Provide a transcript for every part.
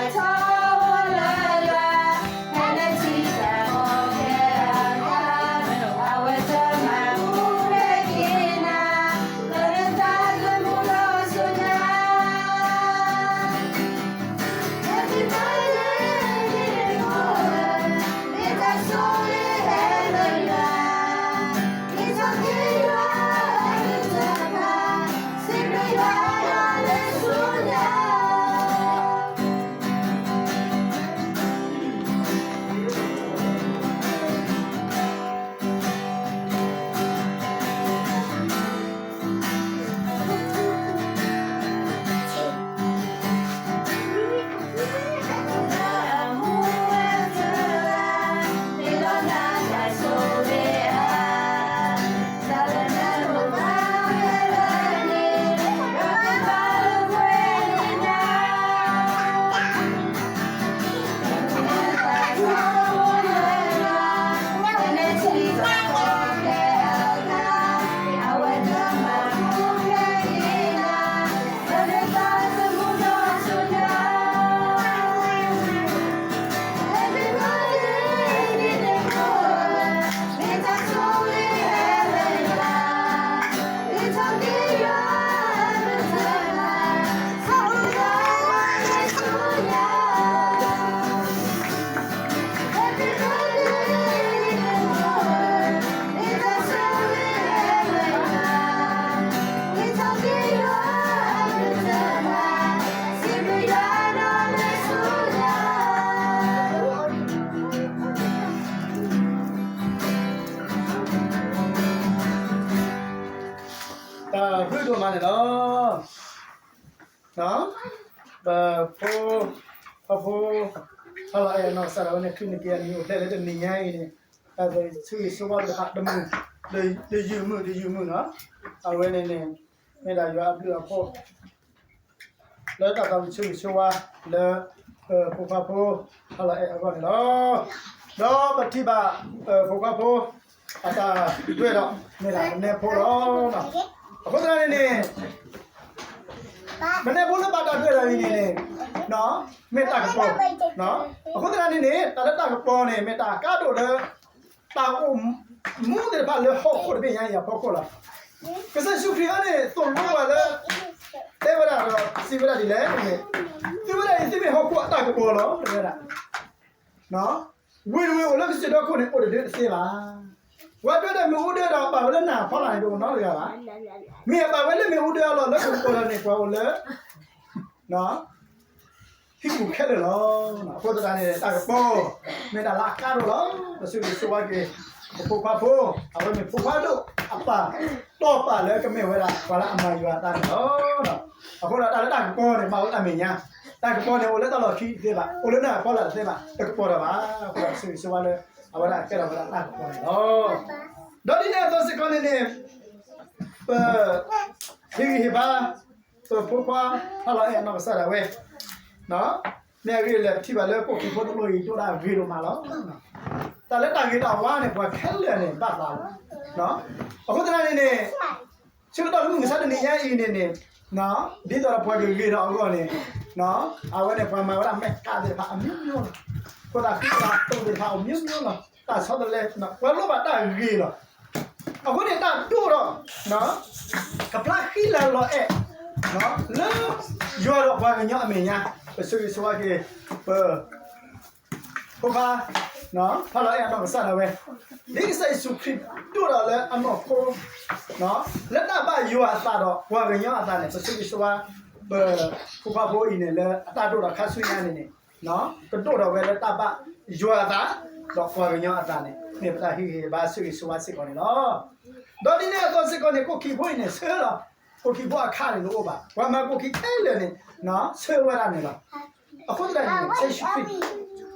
တၢ်ဘျုးဒိၣ်မးန့ၣ်လီၤ. ပဖိ ဖးဖိ ဖးလီၤအဲၣ်အနီၢ်ကစၢ်ဒၣ်ဝဲန့ၣ် ချုးန့ၢ်က့ၤအမံၤအိၣ်ဖျဲၣ်လၢတနံၤညါအံၤန့ၣ် တၢ်သးဝံၣ်ဆိၣ်ဂ့ၤဆိၣ်ဝါတဖၣ်တမုာ် တယုၢ်မုာ်တယုၢ်မုာ်နီၤ. အဝဲန့ၣ်န့ၣ် မ့ၢ်ဒၣ်ယွၤအဘျုးအဖှိၣ် လၢတၢ်သးဝံၣ်ဆိၣ်ဂ့ၤဆိၣ်ဝါလၢ ပဖိခွါဖိ ဖးလီၤအဲၣ်အဂီၢ်န့ၣ်လီၤ. ဒီးပထံၣ်ဘၣ် ပဖိခွါဖိ အတၢ်ဒွဲၣ်ဒီး မ့ၢ်ဒၣ်မနဲဖိလီၤ. အဃိသတးန့ၣ်န့ၣ် မနဲဖိလၢဘၣ်တၢ်ဒွဲၣ်ဒီးအံၤန့ၣ်န့ၣ် မ့ၢ်တၢ်ကပီၤ, အဃိသတးန့ၣ်န့ၣ် တၢ်လၢတၢ်ကပီၤန့ၣ် မ့ၢ်တၢ်ကါဒိၣ်လၢ တၢ်အိၣ်မူသ့ၣ်တဖၣ်လၢဟီၣ်ခိၣ်တဘ့ၣ်ညါအံၤအဖီခိၣ်လီၤ. ကစၢ်ယ့ၣ်ၡူးခရံာ်အံၤန့ၣ် သိၣ်လိပှၤလၢ တဲဝဲဒၣ်ဒီးစံးဝဲဒၣ်ဒ်လဲၣ်န့ၣ် သုဝဲဒၣ်အံၤ သုမ့ၢ်ဟီၣ်ခိၣ်အတၢ်ကပီၤလီၤ တဲဝဲဒၣ် ဝ့ၢ်တဝ့ၢ်အိၣ်လၢကစၢၢ်ဒီခိၣ်န့ၣ် အိၣ်တဒၢတသ့ဘၣ်. ပှၤဒွဲၣ်ဒီးမ့ၣ်အူဒၢဒီးပာ်ဝဲလၢနၢ်ဖီလာ်န့ၣ် တအိၣ်နီတဂၤဘၣ်. မ့ၢ်အပာ်ဝဲလၢမ့ၣ်အူဒၢအလီၢ်လၢကပီၤလီၤန့ၣ် ပှၤအိၣ်လၢ ဟံၣ်ပူၤခဲလၢာ်လီၤ. အဃိသတးန့ၣ် တၢ်ကပီၤ မ့ၢ်တၢ်လၢအကါဒိၣ်လီၤ. ပဆိၣ်ဂ့ၤဆိၣ်ဝါက့ၤ ပဖိခွါဖိ အဝဲမ့ၢ်ဖိခွါဒိၣ်အပၢ် တီၢ်ပာ်လၢကမ့ၢ်ဝဲဒၣ် ပှၤလၢအမၤယွၤအတၢ်န့ၣ်လီၤ. အဃိဒီးတၢ်လၢတၢ်ကပီၤန့ၣ် မၤဝဲတၢ်မဲာ်ညါ, တၢ်ကပီၤန့ၣ် အိၣ်လၢတၢ်လီၢ်ခံတသ့ဘၣ်, အိၣ်လၢနၢ်ဖီလာ်တသ့ဘၣ်, တကပီၤတၢ်ဘၣ်. အဃိဒီးပဆိၣ်ဂ့ၤဆိၣ်ဝါလၢ အဝဲဒၣ်ကဲထီၣ်ဝဲဒၣ်တၢ်ကပီၤန့ၣ်လီၤ. ဒီးဒ်န့ၣ်အသိးစ့ၢ်ကီးန့ၣ်န့ၣ် ပ ဟ့ၣ်ဂံၢ်ဟ့ၣ်ဘါ ပဖိခွါ ဖးလီၤအဲၣ်အနီၢ်ကစၢ်ဒၣ်ဝဲ, မ့ၢ်အဂ့ၢ်လဲၣ် ပထံၣ်ဘၣ်လၢ ကိၣ်ခ့ဖိတလိၣ်အံၤ ဒိၣ်ဒၣ်ဂ့ၤဒိၣ်မးလီၤ. တၢ်လၢတၢ်ဂ့ၤတၢ်ဝါန့ၣ် ပှၤခဲလၢာ်န့ၣ် ဘၣ်သးလီၤ. အဃိသတးန့ၣ်န့ၣ် ဆၢကတီၢ်လၢမုၢ်မဆါတနံၤညါအံၤန့ၣ်န့ၣ် ဒ်သိးဒီးပှၤကဂ့ၤထီၣ်အဂီၢ်န့ၣ် အဝဲန့ၣ်ပှၤမၤဝဲဒၣ်မဲာ်ကးသ့ၣ်တဖၣ်အမျိုးမျိုးလီၤ. အဃိသတးဃံသတးသိးသ့ၣ်တဖၣ်အိၣ် မျိုးမျိုး လီၤ. တၢ်ဆီတလဲ ပှၤလိၣ်ဘၣ်တၢ်ဂ့ၤလီၤ. အဃိန့ၣ်တၢ်ဒိၣ်ထီၣ် ကဖျါဃံလၤလီၤအဲၣ် လၢ ယွၤဒီးပှၤကညီအမဲာ်ညါ, ပဆိၣ်ဂ့ၤဆိၣ်ဝါက့ၤ ပ ဖိခွါ ဖးလီၤအဲၣ်အနီၢ်ကစၢ်ဒၣ်ဝဲ, ဒ်ကစၢ်ယ့ၣ်ၡူးခရံာ်ဒိၣ်ထီၣ်လၢအနီၢ်ခိ လၢတၢ်ဘၣ်ယွၤအသးဒီးပှၤကညီအသးန့ၣ် ပဆိၣ်ဂ့ၤဆိၣ်ဝါ ပ ဖိခွါဖိအံၤန့ၣ် လၢအတၢ်ဒိၣ်ထီၣ်ခါဆူညါန့ၣ်န့ၣ် ကဒိၣ်ထီၣ်ဝဲလၢတၢ်ဘၣ်ယွၤအသး ဒီးပှၤကညီအသးန့ၣ် မ့ၢ်ပတၢ်ဟ့ၣ်ဂံၢ်ဟ့ၣ်ဘါဆိၣ်ဂ့ၤဆိၣ်ဝါစ့ၢ်ကီးန့ၣ်လီၤ. ဒီးဒ်န့ၣ်အသိးစ့ၢ်ကီးန့ၣ် ကိၣ်ခ့ဖိအံၤန့ၣ် ဆၢလီၤ. ကိၣ်ခ့ဖိအခါန့ၣ်တအိၣ်ဘၣ်. ပှၤမၤကိၣ်ခ့ခဲလၢာ်န့ၣ် ဆၢဝဲဒၣ်န့ၣ်လီၤ. အဃိသတးန့ၣ် ကစၢ်ယ့ၣ်ၡူးခရံာ်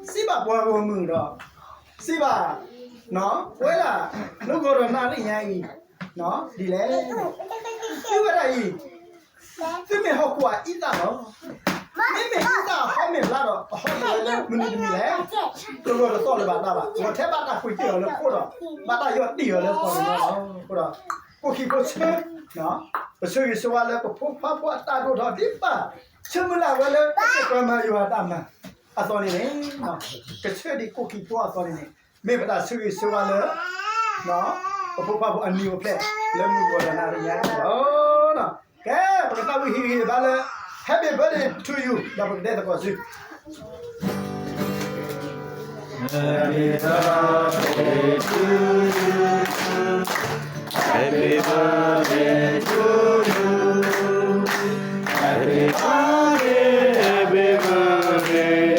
စံးဘၣ်ပှၤဂီၢ်မုၢ်ဒီး စံးဘၣ် ပဝဲဒၣ် လၢဂီၤဒီးနၣ်ရံၣ်ညါအံၤ ဒ်လဲၣ် သုဝဲဒၣ်အံၤ သုမ့ၢ်ဟီၣ်ခိၣ်အအံသၣ်လီၤ. မ့မ့ၢ်အံသၣ်အဟီမ့ၢ်ဘျါဒီး အဟီမ့ၢ်ဝဲလၢမနုၤတမံၤလဲၣ်. တဂီၢ်တသီၣ်လၢၤဘၣ်တၢ်ဘၣ်. ဂီၤထဲဘၣ်တၢ်ကွံာ်တ့ၢ်အီၤလၢခိၣ်ဒီး ဘၣ်တၢ်ယီၢ်တံၢ်အီၤလၢပှၤကညီလီၤ. အဃိဒီး ကိၣ်ခ့ဖိဆၢ ပဆိၣ်ဂ့ၤဆိၣ်ဝါလၢပဖိခွါဖိအတၢ်ဒိၣ်ထီၣ်ဒ်ပၢ် ဆၢမုၢ်လၢ်ဝဲလၢ ပကပှၤမၤယွၤအတၢ်မၤ အသိးန့ၣ်န့ၣ်, ကဆၢဒံးကိၣ်ခံဖိအသိးန့ၣ်န့ၣ်, မ့ၢ်ပတၢ်ဆၢဂ့ၤဆၢဝါလၢ ပဖိပၢ်ဖိအနံၤအိၣ်ဖျဲၣ် လၢမုၢ်ဂီၤဒီးနၤတနံၤညါလီၤ. ကဲ, ပကသးဝံၣ်ဟ့ၣ်ဂံၢ်ဟ့ၣ်ဘါလၢ Happy birthday to you ဒီးပကဒဲသကိးဆူ Happy birthday to you. Happy birthday to you. Happy birthday, happy birthday.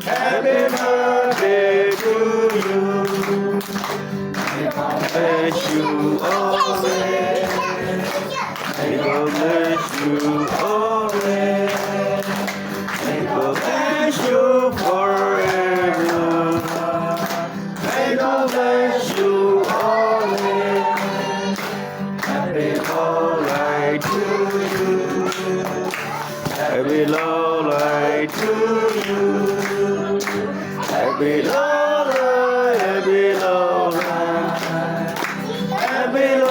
Happy birthday to you. May God bless you always. May God bless you always. May God bless you forever. May God bless you always. Happy long life to you. Happy long life to you. Happy long life, happy long life. Happy